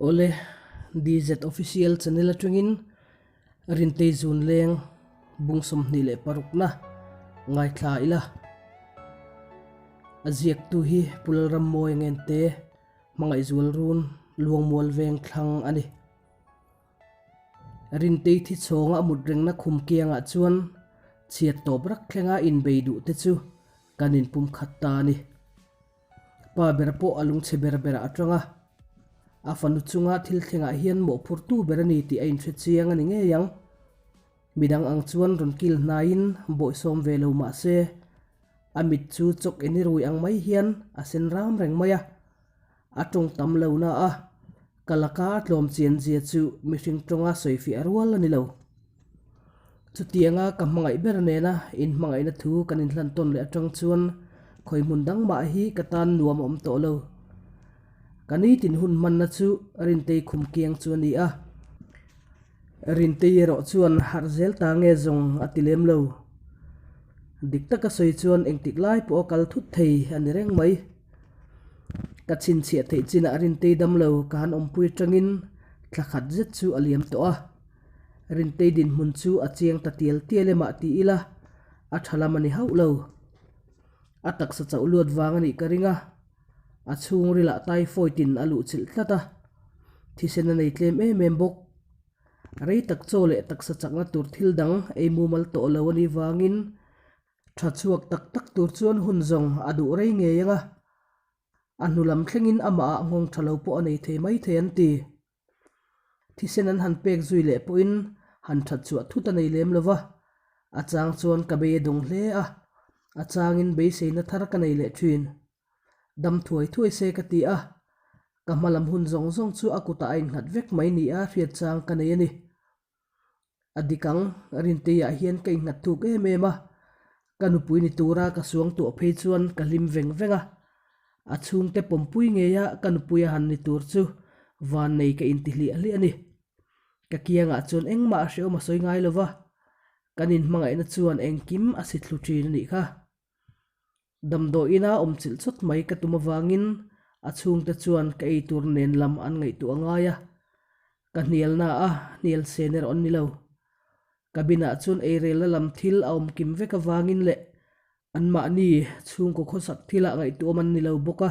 Awle, DZ Official channel atangin Rintei Zun Leng bung 26 na ngaithla ila. A ziaktu hi Pu Lalrammawi Ngente Hmangaihzual Run Luangmual Veng thlang a ni. Rintei thi chhawnga a mut rengna khum kiangah chuan chhiat tawp rak thlenga inbei duh te chu kan inpum khat ta a ni. Pa ber pawh a lungchhe ber berah a tang a, a fanu chunga thil thlengah hian mawhphurtu ber a ni tih a inhre chiang a ni ngei ang. Midang ang chuan rawn kil hnaiin bawihsawm ve lo mah se, a mit chu chawk eni rui ang mai hian a sen ram reng mai a. A tawng tam lo na a, ka laka a tlawm chian zia chu mihring tawnga sawifiah rual a ni lo. Chutianga ka hmangaih ber nena inhmangaihna thu kan inhlan tawn leh atang chuan khawi hmun dang mah hi ka tan nuam a awm tawh lo. Ka nitin hun hmanna chu Rintei khum kiang chu a ni a. Rintei erawh chuan harh zel ta nge zawng a ti lem lo. Dik taka sawi chuan engtik lai pawh a kal thut thei a ni reng mai. Ka chhinchhiah theih chinah Rintei dam lo ka han awmpui atangin thla khat zet chu a liam tawh a. Rintei dinhmun chu a chiang ta tial tial emah ti ila a tha lam a ni hauh lo. A taksa chauh luat vang a nih ka ring a, a chhungrilah typhoid in a luh chilh tlat a, thisen a nei tlem em em bawk. Rei tak chaw leh taksa chakna tur thil dang ei mumal tawh lo a nih vangin tha chhuak tak tak tur chuan hun zawng a duh rei ngei ang a, a hnu lam thlengin amah ah nghawng tha lo pawh a nei thei mai thei an ti. Thisen an han pek zui leh pawhin han that chhuah thut a nei lem lo va, a chang chuan ka bei a dawng hle a, a changin beiseina thar ka nei leh thin. Dam thuai thuai se ka ti a, ka hma lam hun zawng zawng chu a kutah a innghat vek mai nia hriat chang ka nei a ni. A dik ang, Rinteiah hian ka innghat thuk em em a, ka nupui ni tura ka suang tuah phei chuan ka hlim veng veng a, a chhungte pawmpui ngeia ka nupui a han ni tur chu vannei ka inti hliah hliah a ni. Ka kiangah chuan engmah a hrehawm a sawi ngai lo va, kan inhmangaihna chuan engkim a si thlu thin a nih kha. Damdawiina awm chilh chawt mai ka tum avangin a chhungte chuan ka ei tur nen lam an ngaihtuah ngai a, ka hnialna a hnial sen erawh an ni lo. Cabin-ah chuan eirelna lam thil a awm kim vek avangin leh anmahni chhungkaw khawsak thilah ngaihtuahawm an ni lo bawk a,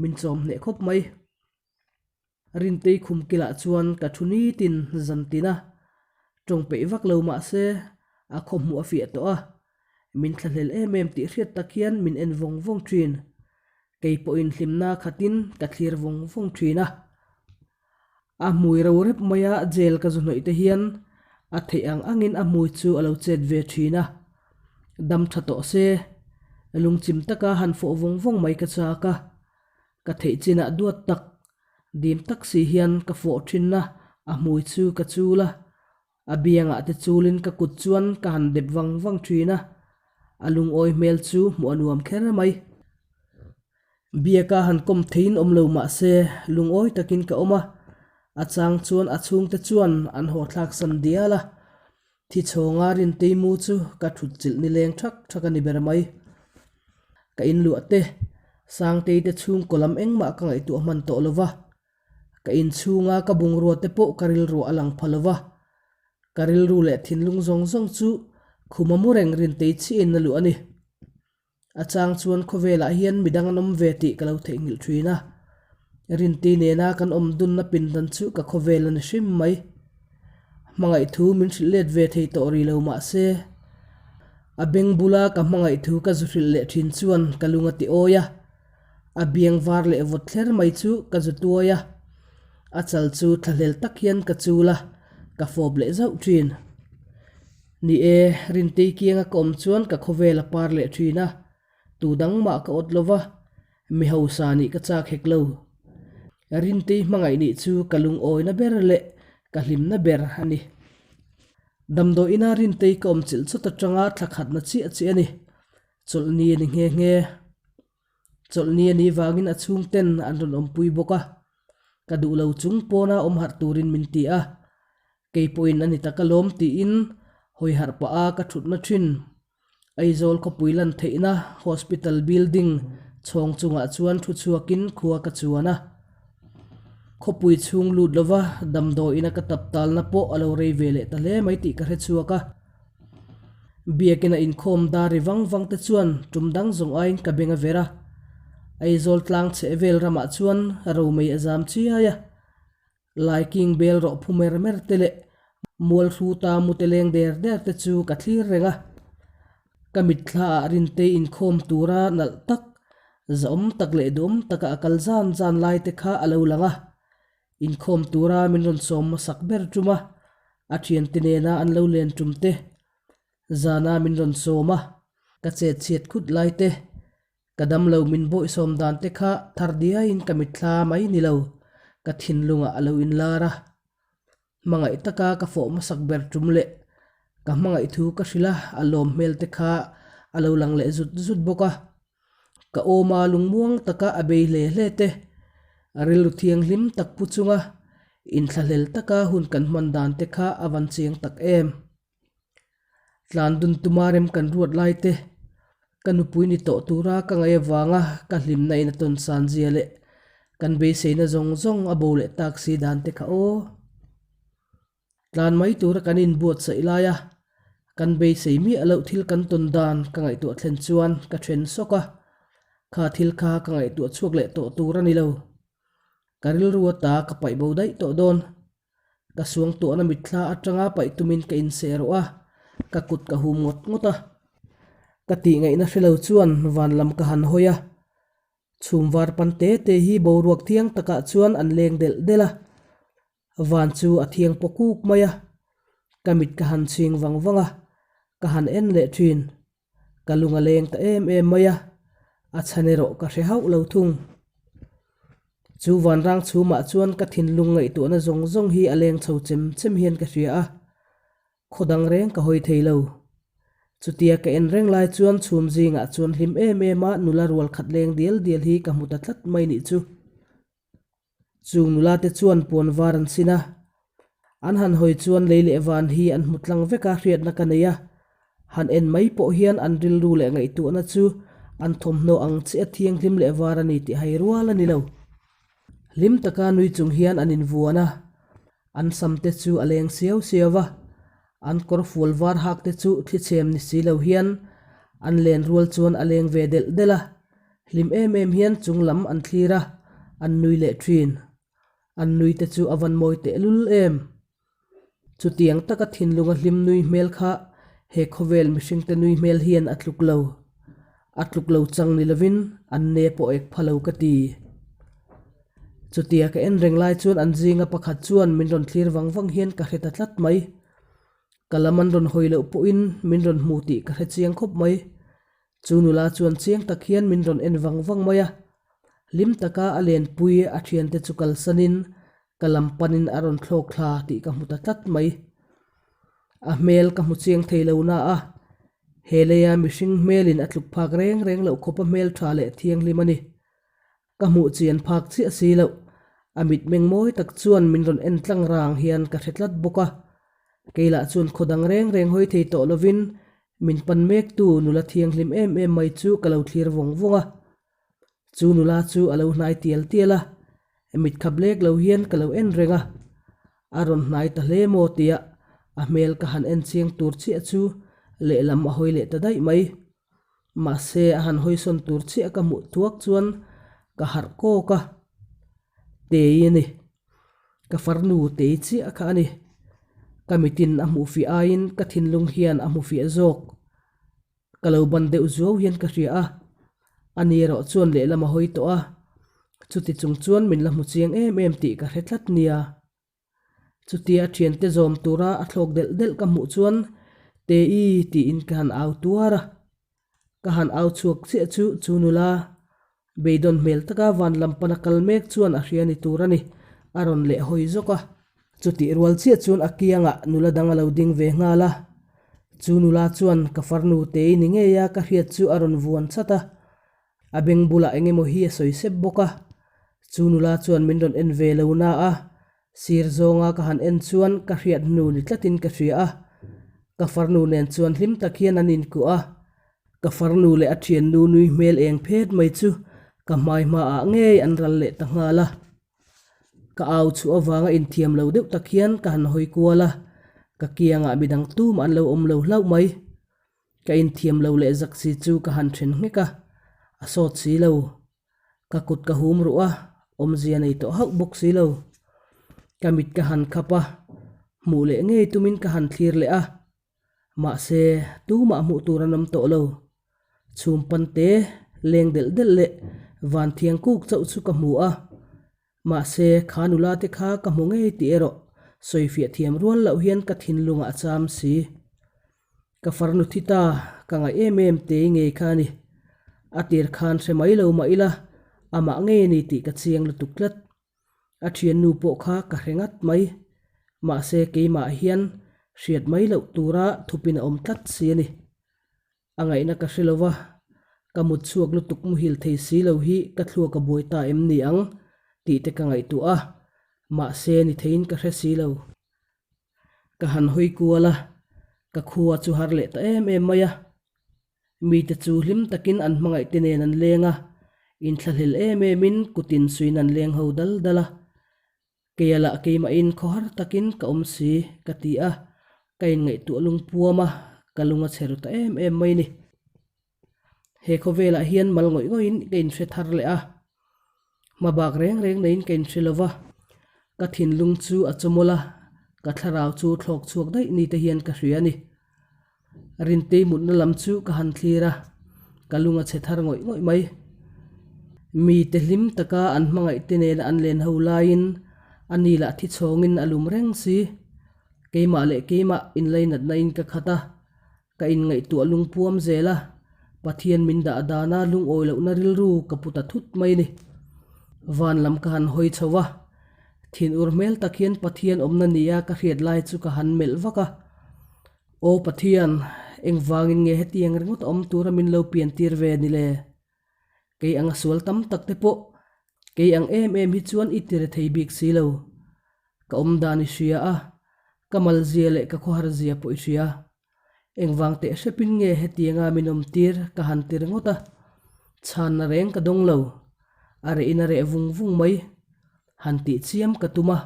min chawm hneh khawp mai. Rintei khum kilah chuan ka thu nitin zan tin a, tawng peih vak lo mah se a khaw hmuh a fiah tawh a, min thlahlel em em tih hriat tak hian min en vawng vawng thin. Kei pawhin hlimna khatin ka thlir vawng vawng thin a. A hmui ro rep maia jail ka zu hnawih te hian a theih ang angin a hmui chu a lo chet ve thin a, dam tha tawh se lungchim taka han fawh vawng vawng mai ka chak a. Ka theih chinah duat tak, dim tak si hian ka fawh thinna a hmui chu ka chul a, a biangah te chulin ka kut chuan ka han dep vang vang thin a, a lungawi hmel chu hmuh a nuam kher mai. Biaka han kawm theiin awm lo mah se lungawi takin ka awm a, a chang chuan a chhungte chuan an haw thlak san dial a, Thi chhawnga Rintei mu chu ka thut chilh nileng thak thak a ni ber mai. Ka inluah te, Sangtei te chhungkaw lam engmah ka ngaihtuah hman tawh lo va, ka inchhunga ka bungrua te pawh ka rilruah a lang pha lo va, ka rilru leh thinlung zawng zawng chu khuma mu reng Rintei chiahin a luh a ni. A chang chuan khawvelah hian midang an awm ve tih ka lo theihnghilh thin a, Rinti nena kan awm dunna pindan chu ka khawvel a ni hrim mai. Hmangaih thu min hrilh let ve thei tawh ri lo mah se, a beng bula ka hmangaih thu ka zu hrilh leh thin chuan ka lung a ti awi a, a biang var leh vawt thler mai chu ka zu tuai a, a chal chu thlahlel tak hian ka chul a, ka fawp leh zauh thin. Ni e, Rintei kianga ka awm chuan ka khawvel a par leh thin a, tu dang mah ka awt lo va, mi hausa nih ka chak hek lo. Rintei hmangaih nih chu ka lungawina ber leh ka hlimna ber a ni. Damdawiina Rintei ka awm chilh chawt atanga thla khatna chiah chiah a ni. Chawlhni a ni nghe nghe. Chawlhni a nih vangin a chhungten an rawn awmpui bawk a, ka duh lo chung pawna awm harh turin min ti a, kei pawhin a ni tak alawm tiin hawi harh pah a ka thutna thin. Aizawl khawpui lan theihna hospital building chhawng chungah chuan thu chhuakin khua ka chuan a. Khawpui chhung lut lova damdawiina ka tap talna pawh a lo rei ve leh ta hle mai tih ka hre chhuak a. Biakina inkhawm dar ri vang vang te chuan tum dang zawng aiin ka beng a ver a. Aizawl tlang chheh vel ramah chuan romei a zam chiai a. Laiking bel rawh phu mer mer te leh mual hru ta mute leng der der te chu ka thlir reng a. Ka mitthla ah Rintei inkhawm tura nalh tak, zahawm tak leh duhawm taka a kal zan zan lai te kha a lo lang a. Inkhawm tura min rawn sawm hmasak ber tum a, a thiante nena an lo len tum te, zana min rawn sawm a, ka chet chhiat khut lai te, Ka damlo min bawihsawm dan te kha thar diaiin ka mitthla mai ni lo, ka thinlungah a lo inlar a. Hmangaih taka ka fawh hmasak ber tum leh ka hmangaih thu ka hrilh a, a lawm hmel te kha a lo lang leh zut zut bawk a. Ka awma lungmuang taka a bei hle hle te, rilru thianghlim tak pu chunga inthlahlel taka hun kan hman dan te kha a van chiang tak em. Tlan dun tuma rem kan ruat lai te, ka nupui ni tawh tura ka ngaih avanga ka hlimna in a tawn san zia leh kan beiseina zawng zawng a bo leh tak si dan te kha aw. Tlan mai tura kan inbuatsaih lai a, kan beisei miah loh thil kan tawn dan ka ngaihtuah thlen chuan ka then sawk a, kha thil kha ka ngaihtuah chhuak leh tawh tur a ni lo. Ka rilru ata ka paih bo daih tawh dawn. Ka suangtuahna mitthla atanga paih tumin ka inseh rawh a, ka kut ka hum ngawt ngawt a. Ka tih ngaihna hre lo chuan van lam ka han hawi a, chhum var pan te te hi boruak thiang takah chuan an leng delh delh a, van chu a thiang paw kuk mai a, ka mit ka han chhing vang vang a, ka han en leh thin. Ka lung a leng ta em em mai a, a chhan erawh ka hre hauh lo thung. Chu vanrang chhumah chuan ka thinlung ngaihtuahna zawng zawng hi a leng chho chem chem hian ka hria a, khaw dang reng ka hawi thei lo. Chutia ka en reng lai chuan chhum zingah chuan hlim em em a nula rual khat leng dial dial hi ka hmu ta tlat mai nih chu. Chung nula te chuan puan var an sin a, an han hawi chuan lei leh van hi an hmu tlang vek a hriatna ka nei a, han en mai pawh hian an rilru leh ngaihtuahna chu an thawmhnaw ang chiah thianghlim leh var a ni tih hai rual a ni lo. Hlim taka nui chung hian an invuan a, an sam te chu a leng siau siau va, an kawr fual var hak te chu thlichhem ni si lo hian an len rual chuan a leng ve delh delh a, Hlim em em hian chung lam an thlir a, an nui leh thin. An nui te chu a van mawi tehlul em. Chutiang taka thinlunga hlim nui hmel kha he khawvel mihringte nui hmel hian a tluk lo. A tluk lo chang ni lovin an ne pawh ek pha lo ka ti. Chutia ka en reng lai chuan an zinga pakhat chuan min rawn thlir vang vang hian ka hre ta tlat mai. Ka lam an rawn hawi loh pawhin min rawn hmu tih ka hre chiang khawp mai. Chu nula chuan chiang tak hian min rawn en vang vang mai a, hlim taka a lenpui a thiante chu kalsanin ka lam panin a rawn thlawk thla tih ka hmu ta tlat mai. A hmel ka hmu chiang thei lo na a, he leia mihring hmelin a tluk phak reng reng loh khawpa hmel tha leh thianghlim a ni. Ka hmuh chian phak chiah si loh, a mitmeng mawi tak chuan min rawn en tlang rang hian ka hre tlat bawk a. Kei lah chuan khaw dang reng reng hawi thei tawh lovin min pan mektu nula thianghlim em em mai chu ka lo thlir vawng vawng a. Chu nula chu a lo hnai tial tial a, mitkhap lek lo hian ka lo en reng a. A rawn hnai ta hle maw tia a hmel ka han en chiang tur chiah chu lehlam a hawi leh ta daih mai. Mahse a han hawisawn tur chiah ka hmuh thuak chuan ka harh kawk a, Tei a ni. Ka farnu Tei chiah kha a ni. Ka mitin a hmuh fiah aiin ka thinlung hian a hmu fiah zawk. Ka lo ban deuh zuau hian ka hria a, ani erawh chuan lehlam a hawi tawh a, chuti chung chuan min la hmu chiang em em tih ka hre tlat nia. Chutia thiante zawm tura a thlawk delh delh ka hmuh chuan Tei tiin ka han au tuar a. Ka han au chhuak chiah chu chu nula beidawn hmel taka van lam pana kal mek chuan a hria ni tur a ni, a rawn leh hawi zawk a. Chutih rual chiah chuan a kiangah nula dang a lo ding ve nghal a. Chu nula chuan ka farnu Tei ni ngei a ka hriat chu a rawn vuan chat a. A beng bulah eng emaw hi a sawi sep bawk a, chu nula chuan min rawn en ve lo na a, sir zawnga ka han en chuan ka hriat hnu ni tlatin ka hria a, ka farnu nen chuan hlim tak hian an inkuah a, ka farnu leh a thiannu nui hmel eng phet mai chu ka hmai hmaah ngei an ral leh ta nghal a. Ka au chhuah avanga inthiam lo deuh tak hian ka han hawi kual a, ka kiangah midang tumah an lo awm lo hlauh mai. Ka inthiam lo leh zak si chu ka han then nghek a, a sawt si lo. Ka kut ka hum ruh a, awmzia nei tawh hauh bawk si lo. Ka mit ka han khap a, hmuh leh ngei tumin ka han thlir leh a. Mahse, tumah hmuh tur an awm tawh lo. Chhum pante, leng delh delh leh van thiang kuk chauh chu ka hmu a. Mahse, kha nula te kha ka hmu ngei tih erawh sawifiah thiam rual loh hian ka thinlungah a cham si. Ka farnu thi ta, ka ngaih em em tei ngei kha a ni. A tir khan hre mai lo mah ila, amah ngei a ni tih ka chiang lutuk tlat. A thiannu pawh kha ka hre ngat mai. Mahse, keimah hian hriat mai loh tura thupin a awm tlat si a ni. A ngaihna ka hre lo va, ka mut chhuak lutuk muhil thei si lo hi ka thluak a buai ta em ni ang tih te ka ngaihtuah a, mahse ni theiin ka hre si lo. Ka han hawi kual a, ka khua chu har leh ta em em mai a. Mite chu hlim takin an hmangaih te nen an leng a, inthlahlel em emin kutin suiin an leng ho dal dal a. Keia lah keimahin khawhar takin ka awm si ka ti a, ka inngaihtuah lungpuam a, ka lung a chhe ru ta em em mai ni. He khawvelah hian mal ngawih ngawihin ka inhre thar leh a, hmabak reng reng neiin ka inhre lo va, ka thinlung chu a chawmawl a, ka thlarau chu thlawk chhuak daih ni te hian ka hria a ni. Rintei mutna lam chu ka han thlir a, ka lung a chhe thar ngawih ngawih mai. Mite hlim taka an hmangaih te nena an len ho laiin a ni lah thi chhawngin a lum reng si. Keimah leh keimah inlainatna in ka khat a, ka inngaihtuah lungpuam zel a, Pathian min dah dana lungawi lohna rilru ka pu ta thut mai ni. Van lam ka han hawi chho a, thinur hmel tak hian Pathian awmna nia ka hriat lai chu ka han melh vak a. Aw Pathian, engvangin nge hetiang ringawt awm tura min lo pian tir ve ni le? Kei anga sual tam tak te pawh kei ang em em hi chuan i tire thei bik si lo. Ka awm dan i hria a, ka mal zia leh ka khawhar zia pawh i hria. Engvang teh hrepin nge hetianga min awm tir ka han ti ringawt a, chhanna reng ka dawng lo. A rehin a reh vung vung mai. Han tih chiam ka tum a,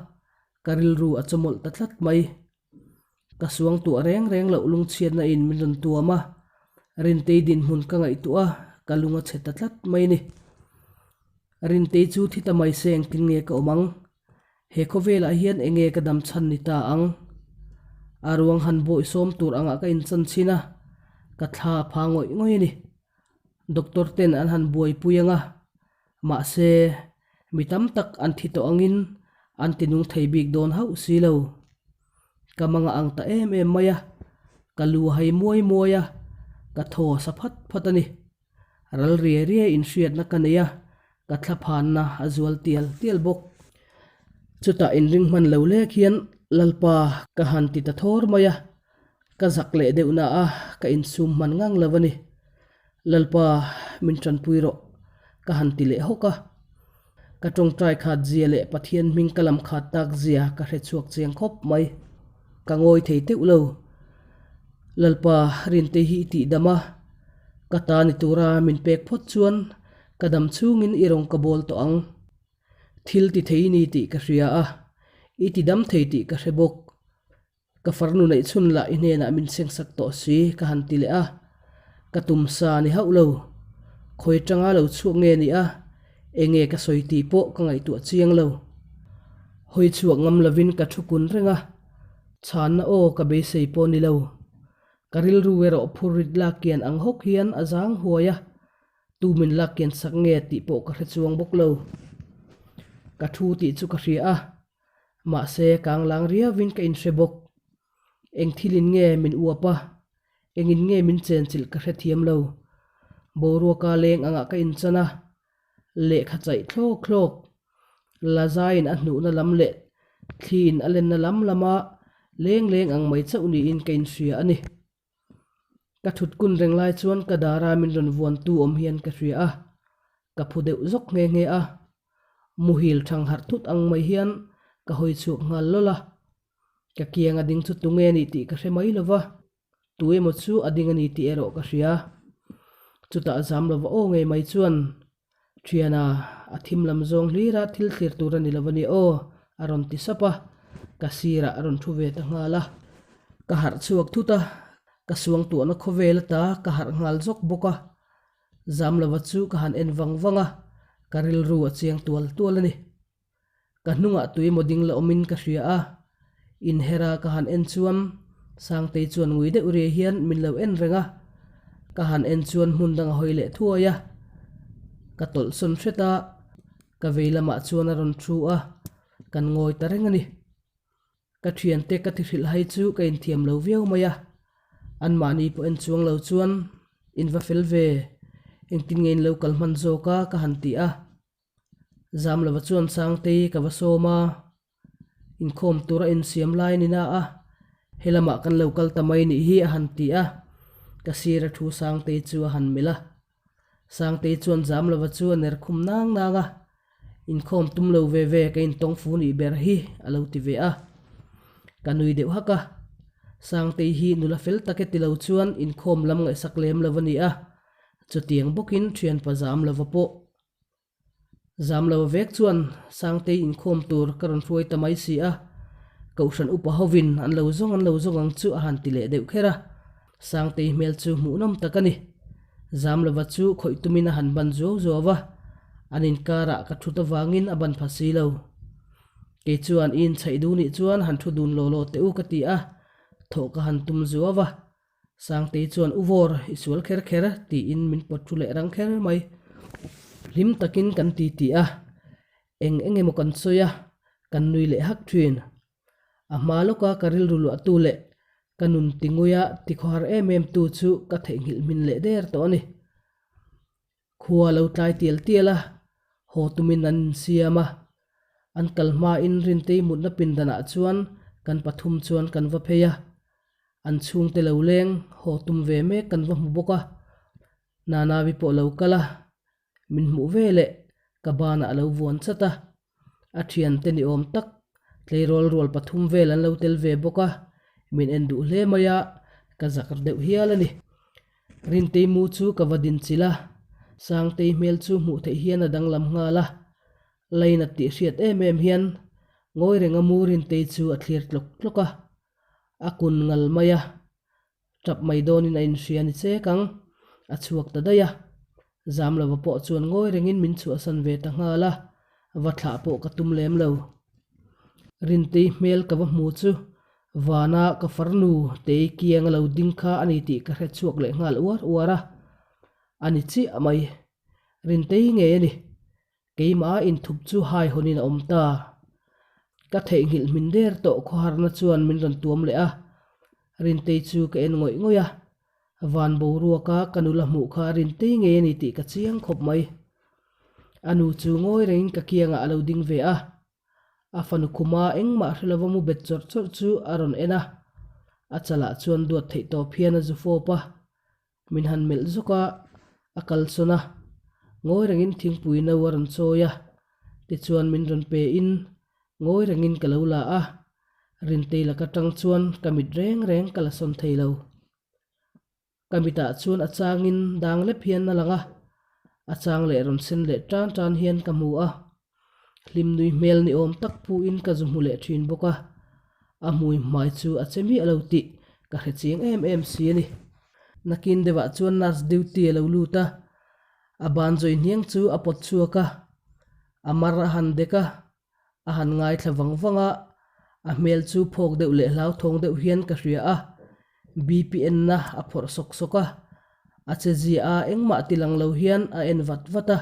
ka rilru a chawmawlh ta tlat mai. Ka suang tuah reng reng loh lungchhiatna in min rawn tuam a, Rintei dinhmun ka ngaihtuah a, ka lung a chhe ta tlat mai a ni. Rintei chu thi ta mai se engtin nge ka awm ang? He khawvelah hian enge ka dam chhan ni ta ang? A ruang han bawih sawm tur angah ka inchan chhin a, ka thla a pha ngawih ngawih a ni. Doctor ten an han buaipui ang a, Mahse, mi tam tak an thi tawh angin an ti nung thei bik dawn hauh si lo. Ka manga ang ta em em mai a, ka lu a hai muai muai a, ka thaw sa phat phat a ni. Ral riai riai inhriatna ka nei a, ka thlaphanna a zual tial tial bawk. Chutah inring hman lo lek hian Lalpa ka han ti ta thawr mai a, Ka zak leh deuh na a, ka insum hman ngang lo a ni. Lalpa, min tanpui rawh, ka han ti leh hawk a. Ka tawngtai khat zia leh Pathian hming ka lam khat tak zia ka hre chhuak chiang khawp mai. Ka ngawi thei teuh lo. Lalpa, Rintei hi i tih dam a, ka ta ni tura min pek phawt chuan ka dam chhungin i rawn ka bawl tawh ang. Thil ti thei i ni tih ka hria a, i ti dam thei tih ka hre bawk. Ka farnu neih chhun lah i hnenah min chhengsak tawh si ka han ti leh a, ka tum sa a ni hauh lo. Khawi tanga lo chhuak nge ni a, enge ka sawi tih pawh ka ngaihtuah chiang lo. Hawi chhuak ngam lovin ka thu kun reng a, chhanna aw ka beisei pawh ni lo. Ka rilru erawh phur rit lak kian ang hawk hian a zang huai a, tu min lak kian sak nge tih pawh ka hre chuang bawk lo. Ka thu tih chu ka hria a, Mahse, kanglang riauin ka inhre bawk. Eng thilin nge min uap a, engin nge min chenchilh ka hrethiam lo. Boruaka leng angah ka inchan a, lehkha chaih thlawk thlawk, lazaiin a hnuhna lam leh thliin a lenna lam lama leng leng ang mai chauh niin ka inhria a ni. Ka thut kun reng lai chuan ka dara min rawn vuantu awm hian ka hria a, ka phu deuh zawk nghe nghe a. Muhil thang harh thut ang mai hian ka hawi chhuak nghal lawlh a. Ka kiang a ding chu tunge a nih tih ka hre mai lova, tu emaw chu a ding a ni tih erawh ka hria. Chutah zam lova aw ngei mai chuan, Thiana, a thim lam zawng hlira thil thlir tur a ni lo a ni aw. A rawn ti sap a, ka sirah a rawn thu ve ta nghal a. Ka harh chhuak thut a, ka suangtuahna khawvel ata ka harh nghal zawk bawk a. Zamlova chu ka han en vang vang a, ka rilru a chiang tual tual a ni. Ka hnungah tui emaw ding la awmin ka hria a, inhera ka han en chuan Sangtei chuan ngui deuh riai hian min lo en reng a, ka han en chuan hmun dang a hawi leh thuai a, ka tawlhsawn hret a, ka vei lamah chuan a rawn thu a, kan ngawi ta reng a ni. Ka thiante ka ti hrilh hai chu ka inthiam lo viau mai a, anmahni pawh en chuang lo chuan in va fel ve, engtin nge in lo kal hman zawk a ka han ti a. Zamlova chuan Sangtei ka va sawm a, inkhawm tura insiam lai a ni na a, helamah kan lo kal ta mai nih hi a han ti a, ka sir a thu Sangtei chu a han melh a. Sangtei chuan Zamlova chu a ner khum nang nang a, Inkhawm tum lo ve ve ka intawng fu nih ber hi a lo ti ve a. Ka nui deuh hak a, Sangtei hi nula fel tak e ti lo chuan inkhawm lam ngaihsak lem lo a ni a, chutiang bawkin thianpa Zamlova pawh Zamlova vek chuan Sangtei inkhawm tur ka rawn hruai ta mai si a, Kohhran upa hovin an lo zawng an lo zawng ang chu a han ti leh deuh kher a, Sangtei hmel chu hmuhnawm tak a ni. Zamlova chu khawih tumin a han ban zuau zuau a, an inkarah ka thut avangin a ban pha si lo. Kei chuan i inchhaih duh nih chuan han thu dun law law teh u ka ti a, thawh ka han tum zuau a. Sangtei chuan u vawr i sual kher kher tiin min pawt thu leh rang kher mai. Hlim takin kan ti ti a, eng eng emaw kan sawi a, kan nui leh hak thin. A hma lawka ka rilru luahtu leh ka nun ti nguia ti khawhar em em tu chu ka theihnghilh hmin leh der tawh a ni. Khua lo tlai tial tial a, haw tumin an insiam a. An kal hmain Rintei mutna pindanah chuan kan pathum chuan kan va phei a. An chhungte lo leng haw tum ve mek kan va hmu bawk a. Nanavi pawh lo kal a, min hmuh ve leh ka banah a lo vuan chat a. A thiante ni awm tak tleirawl rual pathum vel an lo tel ve bawk a, min en duh hle mai a, ka zak deuh hial a ni. Rintei mu chu ka va din chilh a, Sangtei hmel chu hmuh theih hian a danglam nghal a, lainat tih hriat em em hian ngawi renga mu Rintei chu a thlir tlawk tlawk a, a kun ngal mai a, Tap mai dawnin a inhria ni chek ang, a chhuak ta daih a. Zamlova pawh chuan ngawi rengin min chhuahsan ve ta nghal a, va thlah pawh ka tum lem lo. Rintei hmel ka va hmu chu vana ka farnu tei kiang a lo ding kha a ni tih ka hre chhuak leh nghal uar uar a, a ni chiah mai. Rintei ngei a ni. Keimah inthup chu hai hawnin a awm ta. Ka theihnghilh hmin der tawh khawharna chuan min rawn tuam leh a, Rintei chu ka en ngawih ngawih a, van boruaka ka nula hmuh kha Rintei ngei a ni tih ka chiang khawp mai. A nu chu ngawi rengin ka kiangah a lo ding ve a, a fanu khuma engmah hre lova mu bet chawrh chawrh chu a rawn en a, a chalah chuan duat theih tawp hian a zu fawp a, Min han melh zawk a, a kalsawn a, ngawi rengin thingpui no a rawn chawi a, tichuan min rawn pe in ngawi rengin ka lo la a, Rintei laka tang chuan ka mit reng reng ka la sawn thei lo. Ka mitah chuan a changin dang lep hian a lang a, a chang leh rawn sen leh tan tan hian ka hmu a, Hlim nui hmel ni awm tak phuin ka zu hmu leh thin bawk a, a hmui hmai chu a che miah lo tih ka hre chiang em em si a ni. Nakin deuhah chuan nurse duty a lo lut a, a ban zawi hniang chu a pawt chhuak a, a mar a han dek a, a han ngaithla vang vang a, a hmel chu phawk deuh leh hlauthawng deuh hian ka hria a, BPN na a phawrh sawk sawk a, a che zia a engmah ti lang lo hian a en vat vat a,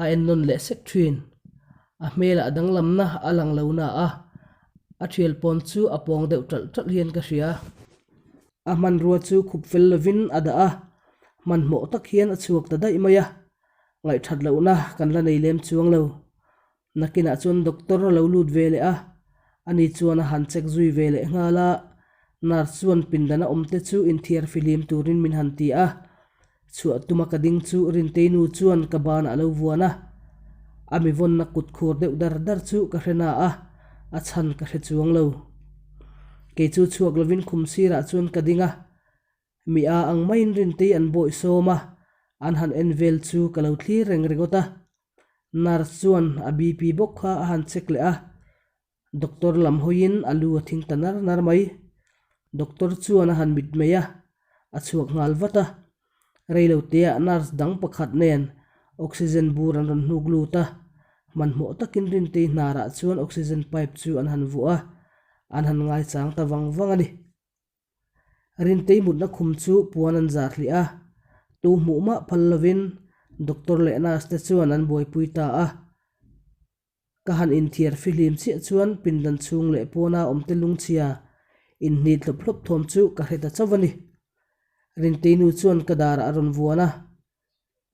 a en nawn leh sek thin. A hmelah danglamna a lang lo na a, a thial pawn chu a pawng deuh ṭalh ṭalh hian ka hria. A hmanrua chu khup fel lovin a dah a, hmanhmawh tak hian a chhuak ta daih mai a, ngaihthat lohna kan la nei lem chuang lo. Nakinah chuan doctor a lo lut ve leh a, ani chuan a han check zui ve leh nghal a, nurse chuan pindan a awm te chu inthiar fihlim turin min han ti a, chhuah tuma ka ding chu Rintei nu chuan ka banah a lo vuan a, a mi vawnna kut khur deuh dar dar chu ka hre na a, a chhan ka hre chuang lo. Kei chu chhuak lovin khum sirah chuan ka ding a, Mi a ang maiin Rintei an bawih sawm a, an han en vel chu ka lo thlir reng ringawt a. Nurse chuan a BP bawk kha a han check leh a. Doctor lam hawiin a lu a thing ta nar nar mai. Doctor chuan a han mitmei a, a chhuak nghal vat a. Reiloteah nurse dang pakhat nen oxygen bur an rawn hnuk lut a, hmanhmawh takin Rintei hnarah chuan oxygen pipe chu an han vuah a, an han ngaichang ta vang vang a ni. Rintei mutna khum chu puan an zar hliah a, tu hmuh mah phal lovin doctor leh nurse te chuan an buaipui ta a. Ka han inthiar fihlim chiah chuan pindan chhung leh pawna awmte lungchhia inhnit hlawp hlawp thawm chu ka hre ta chauh a ni. Rintei nu chuan ka darah a rawn vuan a,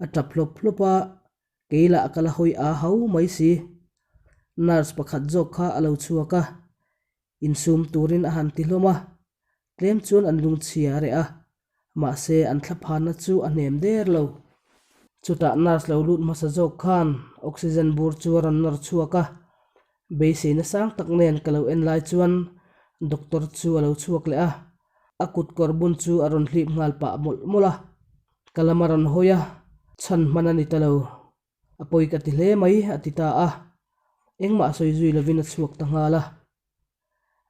a tap hlawp hlawp a, kei lah ka la hawi a hau mai si. Nurse pakhat zawk kha a lo chhuak a, Insum turin a han ti hlawm a, tlem chuan an lungchhia a reh a, mahse an thlaphanna chu a hnem der lo. Chutah nurse lo lut hmasa zawk khan oxygen bur chu a rawn nawr chhuak a, beiseina sang tak nen ka lo en lai chuan doctor chu a lo chhuak leh a, a kut kawr bun chu a rawn hlip nghal pah mawlh mawlh a, ka lam a rawn hawi a, chhan hman a ni ta lo. A pawi ka ti hle mai, a ti ta a. Engmah sawi zui lovin a chhuak ta nghal a.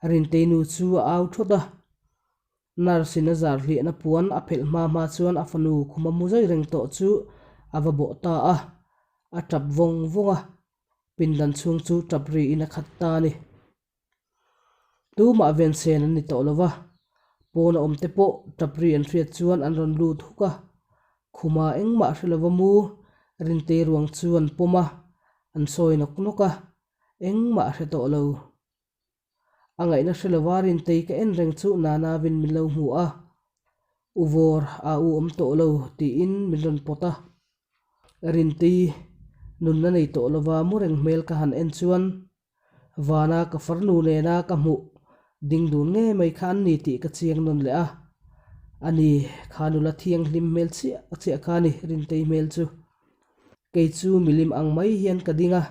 Rintei nu chu a au thawt a. Nurse in a zar hliahna puan a phelh hma hma chuan a fanu khuma mu zai reng tawh chu a va bawh ta a. A tap vawng vawng a. Pindan chhung chu tap riin a khat ta a ni. Tumah vensen an ni tawh lo va, pawn a awm te pawh tap ri an hriat chuan an rawn lut huk a, khuma engmah hre lova mu Rintei ruang chu an pawm a, an sawi nawk nawk a, engmah a hre tawh lo. A ngaihna hre lova Rintei ka en reng chu Nanavin min lo hmu a, U Vawr a u awm tawh lo tiin min rawn pawt a. Rintei nunna nei tawh lova mu reng hmel ka han en chuan Vana ka farnu nena ka hmuh ding dun ngei mai kha an ni tih ka chiang nawn leh a, a ni, kha nula thianghlim hmel chiah chiah kha a ni Rintei hmel chu. Kei chu milim ang mai hian ka ding a,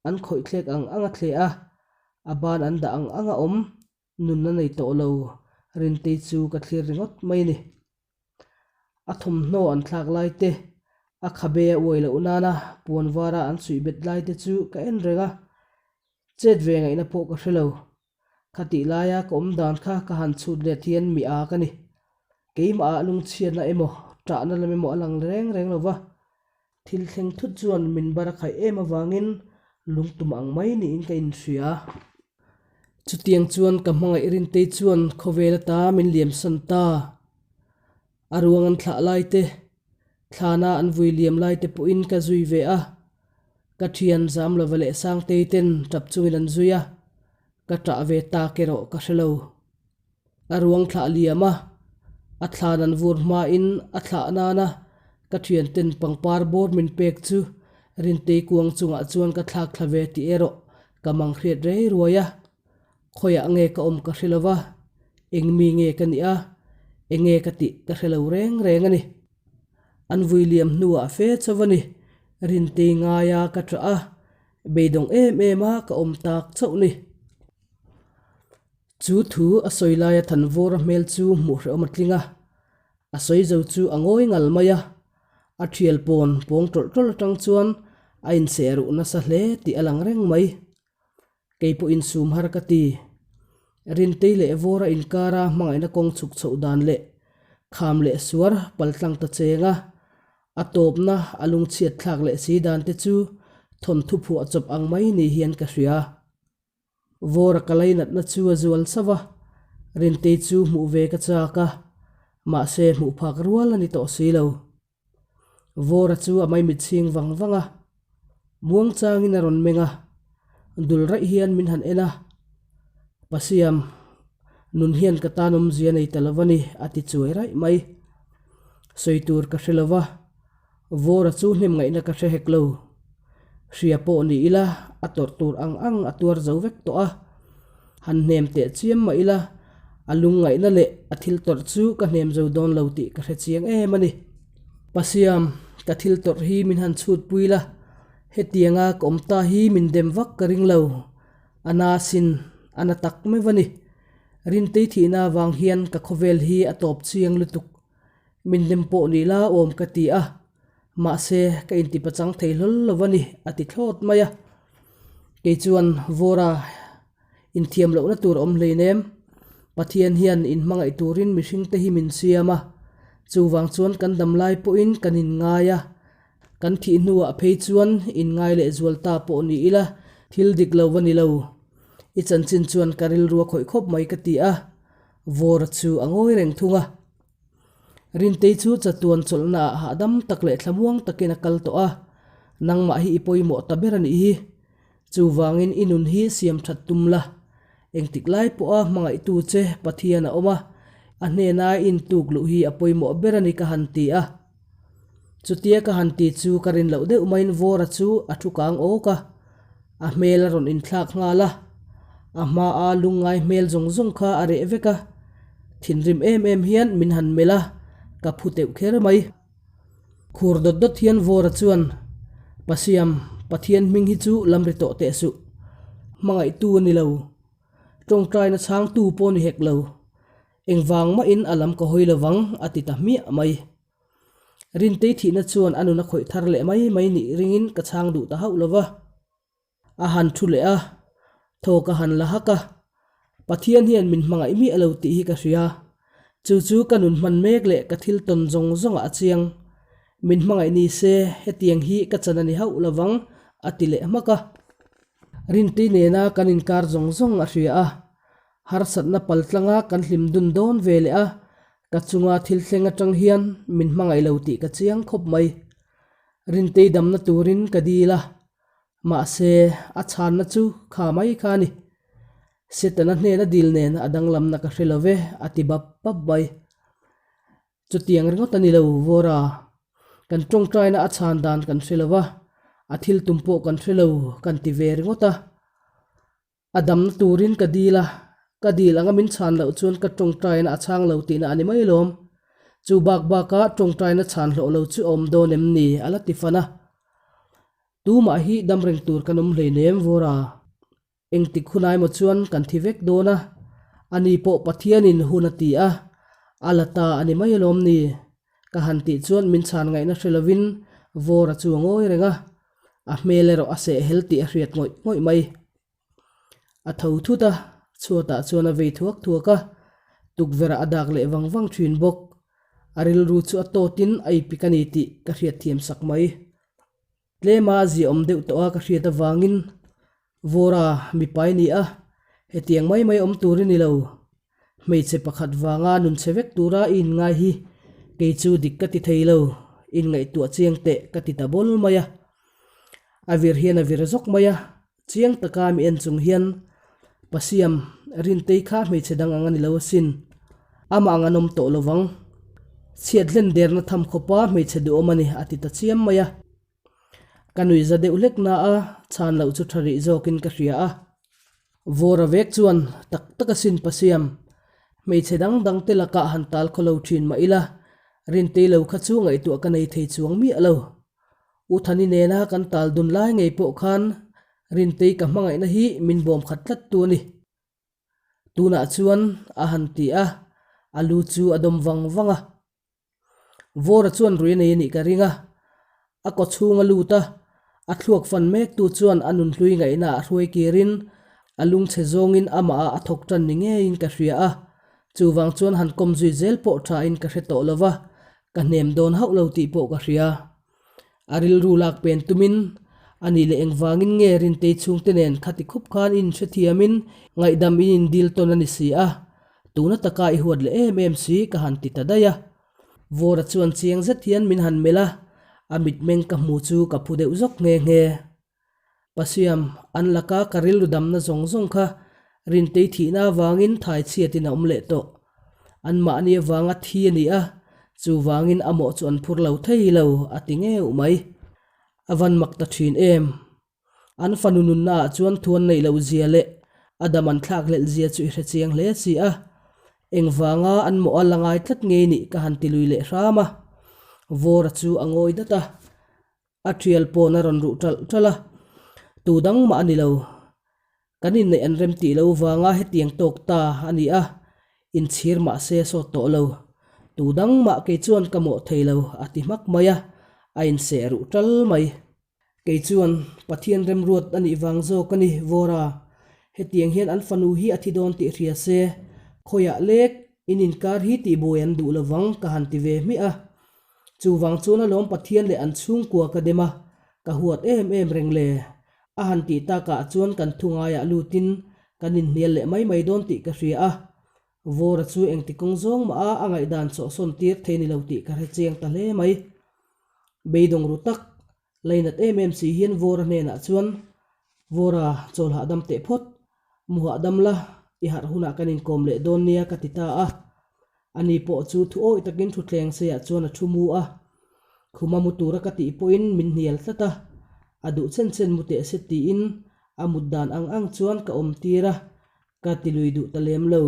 an khawih thlek ang ang a thleh a, a ban an dah ang ang a awm, nunna nei tawh lo Rintei chu ka thlir ringawt mai a ni. A thawmhnaw an thlak lai te, a khabe a uai loh nana puan vara an suih bet lai te chu ka en reng a, chet ve ngaihna pawh ka hre lo. Khatih laia ka awm dan kha ka han chhut let hian mi â ka ni. Keimah ah lungchhiatna emaw, ṭahna lam emaw a lang reng reng lo va, thil thleng thut chuan min bar a khaih em avangin lungtum ang mai niin ka inhria. Chutiang chuan ka hmangaih Rintei chuan khawvel ata min liamsan ta. A ruang an thlah lai te, thlana an vui liam lai te pawhin ka zui ve a. Ka thian Zamlova leh Sangtei ten tap chungin an zui a, ka tah ve tak erawh ka hre lo. A ruang thlah liam a, a thlan an vur hmain a thlah nana ka thianten pangpar bawr min pek chu Rintei kuang chungah chuan ka thlak thla ve tih erawh ka mang hriat rei ruai a, khawiah nge ka awm ka hre lo va, eng mi nge ka nih a, eng nge ka tih ka hre lo reng reng a ni. An vui liam hnuah fe chauh a ni, Rintei ngaia ka ṭah a, beidawng em em a ka awm tak chauh ni. Chu thu a sawi laia Thanvawra hmel chu hmuh hrehawm a tling a, a sawi zo chu a ngawi ngal mai a, a thial pawn pawng tawlh tawlh atang chuan a inseh ruh nasa hle tih a lang reng mai. Kei pawh insum har ka ti. Rintei leh Vawra inkara hmangaihna kawng chhuk chhoh dan leh kham leh suar paltlang ta cheng a, a tawpna a lungchhiat thlak leh si dan te chu thawnthu phuah chawp ang mai ni hian ka hria. Vawra ka lainatna chu a zual sauh a, Rintei chu hmuh ve ka chak a, mahse hmuh phak rual a ni tawh si lo. Vawra chu a maimit chhing vang vang a, muang changin a rawn meng a, dul raih hian min han en a, Pasiam, nun hian ka tan awmzia nei ta lo a ni, a ti chuai raih mai. Sawi tur ka hre lo va. Vawra chu hnem ngaihna ka hre hek lo. Hria pawh ni ila, a tawrh tur ang ang a tuar zo vek tawh a. Han hnem teh chiam mah ila, a lungngaihna leh a thil tawrh chu ka hnem zo dawn lo tih ka hre chiang em a ni. Pasiam, ka thil tawrh hi min han chhut pui la, hetianga ka awm ta hi min dem vak ka ring lo. A na sin, a na tak meuh a ni. Rintei thihna avang hian ka khawvel hi a tawp chiang lutuk. Min hlim pawh ni la awm ka ti a, mahse ka intipachang thei hlawl lo a ni a ti thlawt mai a. Kei chuan Vawra. Inthiam lohna tur awm hleinem. Pathian hian inhmangaih turin mihringte hi min siam a, chuvang chuan kan damlai pawhin kan inngai a, kan thih hnuah phei chuan inngai leh zual ta pawh ni ila thil dik lo va ni lo. I chanchin chuan ka rilru a khawih khawp mai ka ti a, Vawra chu a ngawi reng thung a. Rintei chu chatuan chawlhnaah hahdam tak leh thlamuang takin a kal tawh a, nangmah hi i pawimawh ta ber a nih hi. Chuvangin i nun hi siam that tum la. Engtik lai pawha hmangaihtu che Pathian a awm a, a hnena i intuk luh hi a pawimawh ber a ni ka han ti a. Chutia ka han ti chu ka rin loh deuh maiin Vawra chu a thu kang awk a, a hmel a rawn inthlak nghal a. A hmaa lungngai hmel zawng zawng kha a reh vek a, thinrim em em hian min han melh a, ka phu teuh kher mai. Khur dawt dawt hian Vawra chuan, Pasiam, Pathian hming hi chu lam ri tawh teh suh. Hmangaihtu a ni lo. Tawngtaina chhangtu pawh ni hek lo. Engvang mahin a lam ka hawi lo vang, a ti ta hmiah mai. Rintei thihna chuan a nun a khawih thar leh mai mai nih ringin ka chhang duh ta hauh lo va. A han thu leh a, thawk a han la hak a, Pathian hian min hmangaih miah lo tih hi ka hria. Chu chu ka nun hman mek leh ka thil tawn zawng zawngah a chiang. Min hmangaih ni se hetiang hi ka chan a ni hauh lovang a ti leh hmak a. Rintei nena kan inkar zawng zawng a hria a, harsatna paltlanga kan hlim dun dawn ve leh a, ka chunga thil thleng atang hian min hmangaih lo tih ka chiang khawp mai. Rintei damna turin ka dil a, Mahse, a chhanna chu kha mai kha a ni. Setana hnena dil nen a danglamna ka hre lo ve, a ti bap bap mai. Chutiang ringawt a ni lo, Vawra. Kan tawngtaina a chhan dan kan hre lo va, a thil tum pawh kan hre lo, kan ti ve ringawt a. A damna turin ka dil a, ka dil anga min chhan loh chuan ka tawngtaina a chhang lo tihna a ni mai lawm. Chu bak baka tawngtaina chhan hlawh lo chu a awm dawn em ni? a la ti fan a. Tumah hi dam reng tur kan awm hleinem Vawra. Engtik hunai maw chuan kan thi vek dawn a, ani pawh Pathianin hun a ti a, a la ta a ni mai alawm ni? Ka han tih chuan min chhan ngaihna hre lovin Vawra chu a ngawi reng a, A hmel erawh a sehhel tih a hriat ngawih ngawih mai. A tho thut a, chhuatah chuan a vei thuak thuak a, tukverh ah a dak leh vang vang thin bawk. A rilru chu a tawtin a ipik a ni tih ka hriat thiam sak mai. Tlema a ziaawm deuh tawh a ka hriat avangin Vawra mipa i ni a, hetiang mai mai awm tur i ni lo. Hmeichhe pakhat vanga nun chhe vek tura i inngai hi kei chu dik ka ti thei lo, inngaihtuah chiang teh ka ti ta bawl mai a. A vir hian a vir zawk mai a, chiang taka mi en chung hian Pasiam, Rintei kha hmeichhe dang ang a ni lo asin, amah ang an awm tawh lo vang. Chhiat hlen derna tham khawpa hmeichhe duhawm a ni a ti ta chiam mai a. Ka nui za deuh hlek na a, chhan loh chu tha rih zawkin ka hria a. Vawra vek chuan tak tak asin Pasiam, hmeichhe dang dang te lakah han tal khaw lo thin mah ila, Rintei lo kha chu ngaihtuah ka nei thei chuang miah lo. U Thani nena kan tal dun lai ngei pawh khan Rintei ka hmangaihna hi min bawm khat tlat tu a ni. Tunah chuan a han ti a, a lu chu a dawm vang vang a. Vawra chuan rui a nei a nih ka ring a, a kaw chhung a lut a, a thluak fan mek tu chuan a nunhlui ngaihna ah hruai kirin a lungchhe zawngin amah ah a thawk tan ni ngeiin ka hria a, chuvang chuan han kawm zui zel pawh tha in ka hre tawh lova, ka hnem dawn hauh lo tih pawh ka hria. A rilru lak pen tumin, A nih leh engvangin nge Rintei chhungte nen khati khup khan i inhrethiamin ngaihdam in indil tawn a ni si a, tuna taka i huat leh em em si ka han ti ta daih a. Vawra chuan chiang zet hian min han melh a, a mitmeng ka hmu chu ka phu deuh zawk nghe nghe. Pasiam, an laka ka rilru damna zawng zawng kha Rintei thihna avangin thai chhiatin a awm leh tawh. Anmahni avanga thi a ni a, chuvangin a mawh chu an phur lo thei lo, a ti ngeuh mai. A van mak ta thin em? An fanu nunnaah chuan thu an neih loh zia leh a dam an thlak hlelh zia chu i hre chiang hle si a. Engvanga an mawh a la ngai tlat ngei nih ka han ti lui leh hram a. Vawra chu a ngawi dat a. A thial pawn a rawn ruh ṭalh ṭalh a, tu dang mah a ni lo. Kan inneih an rem tih lo vanga hetiang tawk ta a ni a, inchhir mah se sawt tawh lo. Tu dang mah kei chuan ka mawh thei lo a ti hmak mai a, a inseh ruh ṭal mai. Kei chuan Pathian remruat a nih vang zawk a ni, Vawra. Hetiang hian an fanu hi a thi dawn tih hria se, khawiah lek in inkar hi tihbuai an duh lovang ka han ti ve hmiah a. Chuvang chuan alawm Pathian leh an chhungkua ka dem a, ka huat em em reng le. A han tih takah chuan kan thu ngaiah lutin kan inhnial leh mai mai dawn tih ka hria a. Vawra chu engti kawng zawng mah a a ngaihdan chawhsawn tir thei ni lo tih ka hre chiang ta hle mai. Beidawng ru tak, lainat em em si hian Vawra hnenah chuan, Vawra, chawl hahdam teh phawt, mu hahdam la, i harh hunah kan inkawm leh dawn nia ka ti ta a. Ani pawh chu thu awih takin thutthleng seiah chuan a thu mu a. Khuma mu tura ka tih pawhin min hnial tlat a, a duh chen chen mu teh se tiin a mut dan ang ang chuan ka awm tir a, Ka ti lui duh ta lem lo.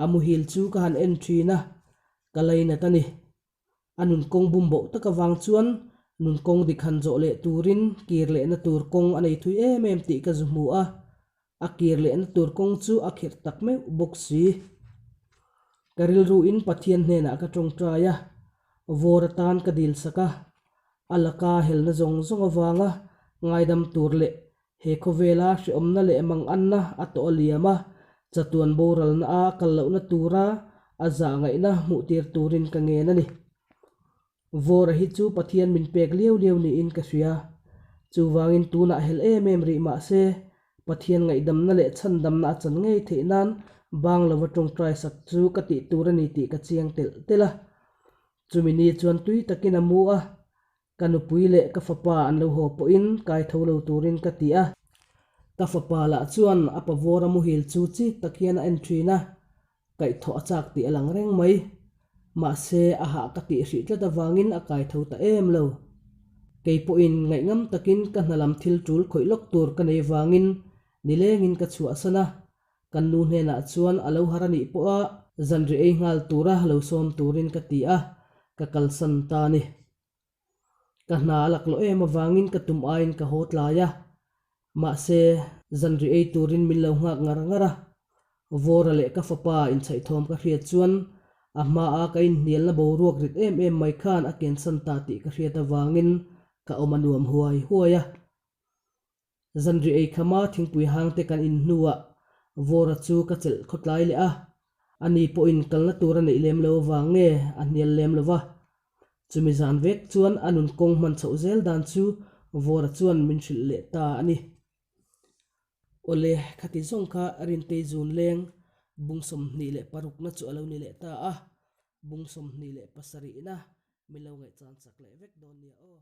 A muhil chu ka han en thin a, ka lainat a ni. A nun kawng bum boh tak avang chuan nun kawng dik han zawh leh turin kir lehna tur kawng a nei thui em em tih ka zu hmu a, a kir lehna tur kawng chu a khirh tak meuh bawk si. Ka rilruin Pathian hnenah ka tawngtai a, vawr atan ka dil sak a, a laka helna zawng zawng avanga ngaidam tur leh He khawvela hrehawmna leh manganna a tawh a liam a, chatuan boralna a kal lohna tura a zah ngaihna hmuh tir turin ka ngen a ni. Vawra hi chu Pathian min pek liau liau niin ka hria. Chuvangin tunah hel em em rih mah se, Pathian ngaihdamna leh chhandamna a chan ngei theih nan bang lova tawngtai sak chu ka tih tur a ni tih ka chiang telh telh a. Chumi ni chuan tui takin a mu a, Ka nupui leh ka fapa an lo haw pawhin kai tho lo turin ka ti a. Ka fapa lah chuan a pavawra muhil chu chik tak hian a en thin a, kaihthawh a chak tih a lang reng mai. Mahse, a hah ka tih hrih tlat avangin a kai tho ta em lo. Kei pawhin ngaihngam takin ka hna lam thil tul khawih lawk tur ka nei vangin nilengin ka chhuahsan a, kan nu hnenah chuan a lo har a nih pawha zanri ei nghal tura lo sawm turin ka ti a, ka kalsan ta a ni. Ka hna a laklawh em avangin ka tum aiin ka haw tlai a, mahse zanri ei turin min lo nghak ngar ngar a. Vawra leh ka fapa inchhaihthawm ka hriat chuan a hmaa ka inhnialna boruak rit em em mai khan a kensan ta tih ka hriat avangin ka awm a nuam huai huai a. Zanri ei khama thingpui hang te kan in hnuah Vawra chu ka chelh khawtlai leh a, ani pawhin kalna tur a neih lem lo avang nge a hnial lem lo va. Chumi zan vek chuan a nun kawng hman chhoh zel dan chu Vawra chuan min hrilh leh ta a ni. Awle, khati zawng kha Rintei zun leng bung 26 na chu a lo ni leh ta a, bung 27 na min lo ngaihchan chak leh vek dawn nia aw.